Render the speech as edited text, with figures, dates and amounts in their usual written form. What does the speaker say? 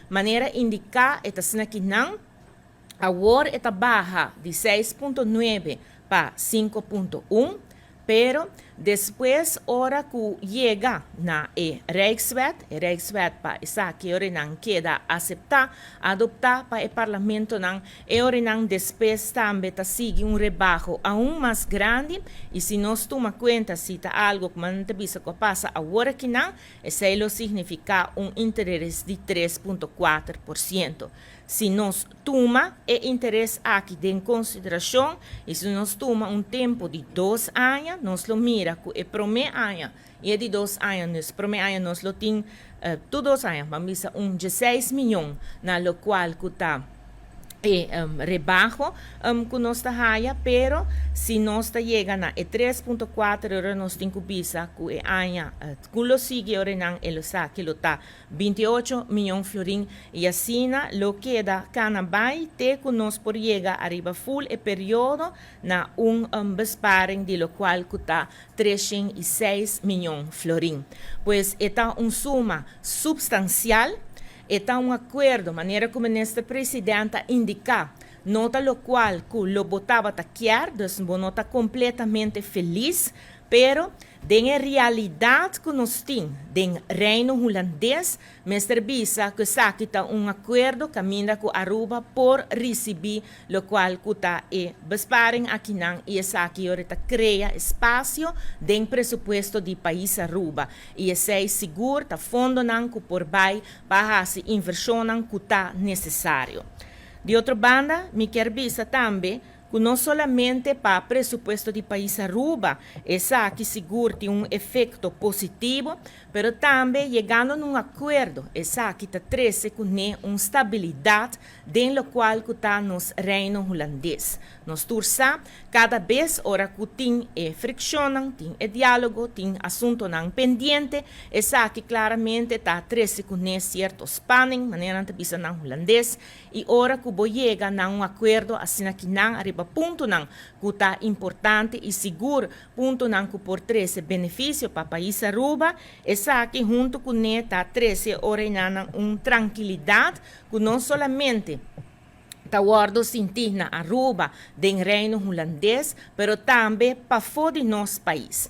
Manera indiká, e ta asina ku nan awor e ta baha di 6,9 pa 5,1, pero despues ora ku yega na e Rijkswet, e Rijkswet pa esaki ora nan keda aseptá, adoptá pa e parlamento nan, e ora nan despues tambe ta sigui un rebaho aun mas grandi. I si nos tuma kuenta, si ta algu ku nan ta bisa ku pasa awor aki nan, esei lo signifiká un interes di 3,4%. Si nos tuma e interes aki den konsiderashon i si nos tuma un tempu di 2 aña, nos lo mira ku e promé aña i e di 2 aña, nos promé aña nos lo tin tur 2 aña, ban bisa un 16 mion na lokual ku ta e rebaho ku nos ta haya, pero si nos ta yega na e 3,4, ora nos tin ku bisa ku e aña ku lo sigui, ora nan e lo sa ku lo ta 28 mion florin i asina lo keda kana bai te ku nos por yega ariba full e periodo na un besparing di lokual ku ta 306 mion florin. Pues e ta un suma supstansial, e ta un akuerdo, manera ku minister presidente a indiká, no ta lokual ku lo bo tabata kier, dus bo no ta kompletamente felis, pero den realidat ku nos tin den Reino Hulandes, mester bisa ku esaki ta un akuerdo kaminda ku Aruba por risibí lokual ku ta e besparing aki nan i esaki ora ta krea espasio den presupuesto di pais Aruba. I esei sigur ta fondonan ku por bai pa hasi invershonnan ku ta nesesario. Di otro banda, mi ke bisa tambe ku no solamente pa presupuesto di pais Aruba esaki sigur tin un efekto positivo, pero tambe yegando na un akuerdo, esaki ta trese kuné un stabilidat den lokual ku ta nos Reino Hulandes. Nos tur sa, kada bes ora ku tin e frikshon, tin e diálogo, tin asuntonan pendiente, esaki klaramente ta trese kuné sierto spanning, manera ta bisa na hulandes, i ora ku bo yega na un akuerdo asina ku nan ariba puntonan ku ta importante i sigur puntonan ku por trese benefisio pa pais Aruba, esaki huntu kuné ta trese ora un trankilidat ku no solamente ta wòrdu sintí na Aruba, den Reino Hulandes, pero tambe pafó di nos pais.